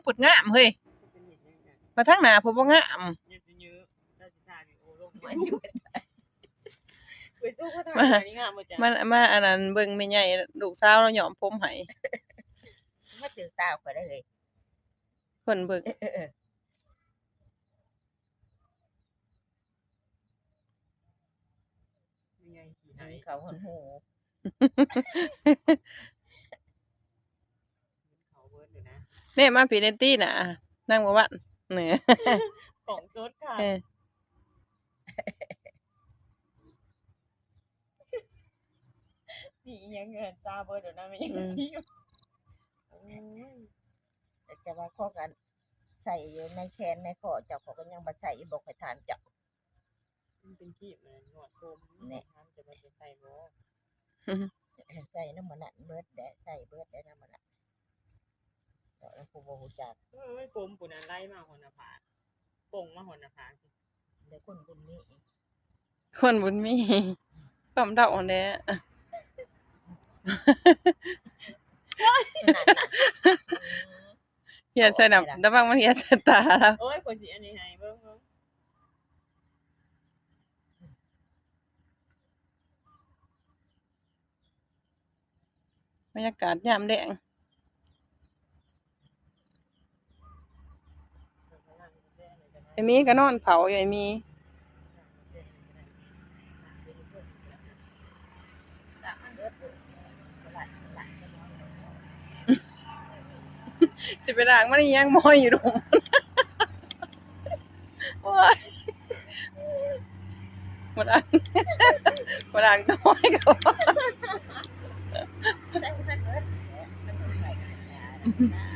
ພຸ້ນງາມເຮີ້ຍ ມາທາງໜ້າພຸ້ນບໍ່ງາມ. ມາ ມາ ມາອັນນັ້ນເບິ່ງແມ່ໃຫຍ່ ລູກສາວລາວຍ້ອມຜົມໃຫ້ ມາຖືກຕາຂ້ອຍໄດ້ເລີຍ ຄົນເບິ່ງ ເອີ ເອີ ເອີ. ແມ່ໃຫຍ່ຂີ້ໄຫ້ ເຂົ້າຮອດຫູ ເຂົ້າເບິດຢູ່ນະ ແນມມາພີ້ແນຕີນະ ນາງບໍ່ຫວັ່ນ ນີ້ ຂອງສົດຄ່ະ ເອີ ມີອີ່ຫຍັງເງິນຊາເບິດແລ້ວນະ ແມ່ໃຫຍ່ ອືມ ຊີ ໂອ້ຍ ແຕ່ວ່າຂອງອັນ ໃສ່ຢູ່ໃນແຂນໃນຄໍເຈົ້າ ຂ້ອຍກໍຍັງບໍ່ໃສ່ ອີ່ບໍ່ຂ້ອຍຖາມເຈົ້າ ມັນເປັນຄີບນະ ນວດຜົມ ແນ່ ຖາມຈະວ່າຈະໃສ່ບໍ່ ໃສ່ນຳໝໍ້ນັ້ນເບິດແຫຼະ ໃສ່ເບິດແຫຼະນຳໝໍ້ນັ້ນ ເຈົ້າລະຜູ້ບໍ່ຮູ້ຈັກ ເອີຍ ຜົມພຸ້ນນະ ໄຫຼມາຮອດໜ້າຜາກ ປົງມາຮອດໜ້າຜາກ ແລ້ວຄົນບຸນມີ ຄົນບຸນມີ ຄວາມເຖົ້າຫັ້ນແຫຼະ ນັ້ນໆ ອືມ ຮຽນໃສ່ໜ້າ ລະວັງມັນຮຽນໃສ່ຕາລາວ ໂອ້ຍ ຂ້ອຍຊິອັນນີ້ໃຫ້ເບິ່ງ ເບິ່ງ ບັນຍາກາດຍາມແລງ ໄອ້ໝີກໍນອນເຝົ້າຢູ່ ໄອ້ໝີ ຊິໄປລ້າງມັນອີ່ຫຍັງ ມອຍຢູ່ດົມ ໂອ້ຍ ບໍ່ລ້າງ ບໍ່ລ້າງກໍມອຍກໍ ໃສ່ໃຫ້ເບິດ ມັນຕ້ອງໃສ່ກັນ